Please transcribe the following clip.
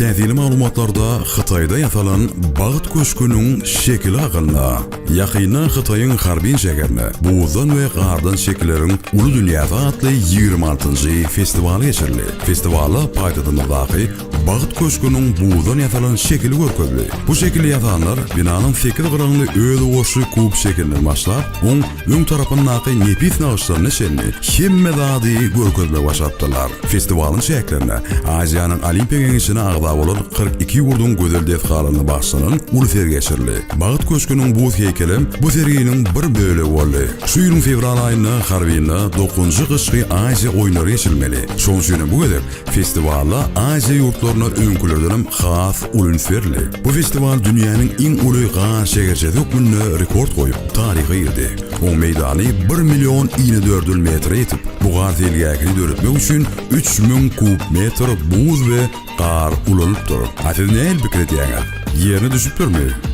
Täsirli maglumatlarda Hytaýda ýasalan Bagt köşgüniň şekili hakynda. Ýakynda Hytaýyň Harbin şäherinde Buzdan we gardan şekilleriň uly dünýäsi atly 26-njy festiwaly geçirildi. Festiwalda paýtagtymyzdaky Bagt köşgüniň buzdan ýasalan şekili görkezildi. Bu şekili ýasanlar binanyň sekizgyraňly özboluşly kub şekilinden başlap, oň öň tarapyndaky nepis nagyşlaryna çenli hemme zady görkezmegi başarypdyrlar. Festiwalyň çäklerinde Aziýanyň Olimpiýa Geňeşine agza bolan 42 ýurduň gözel desgalaryna bagyşlanan uly sergi geçirildi. Bagt köşgüniň buz heýkelem bu serginiň bir bölegi boldy. Şu ýylyň fewral aýynda Harbinde dokuzynjy gyşky Aziýa oýunlary geçirilmeli. Şonuň üçin hem bu gezek Festiwalda Aziýa ýurtlaryna öňkülerdenem has uly üns berildi. Bu festiwal dünýäniň iň uly gar şäherçesi hökmünde rekord goýup, taryha girdi. Oň meýdany bir million inedördül metre ýetip, bu gar seýilgähini döretmek üçin 3000 kub metr buz we gar ulanypdyr. A siz nähili pikir edýäňiz? Ýerine düşüpdirmi?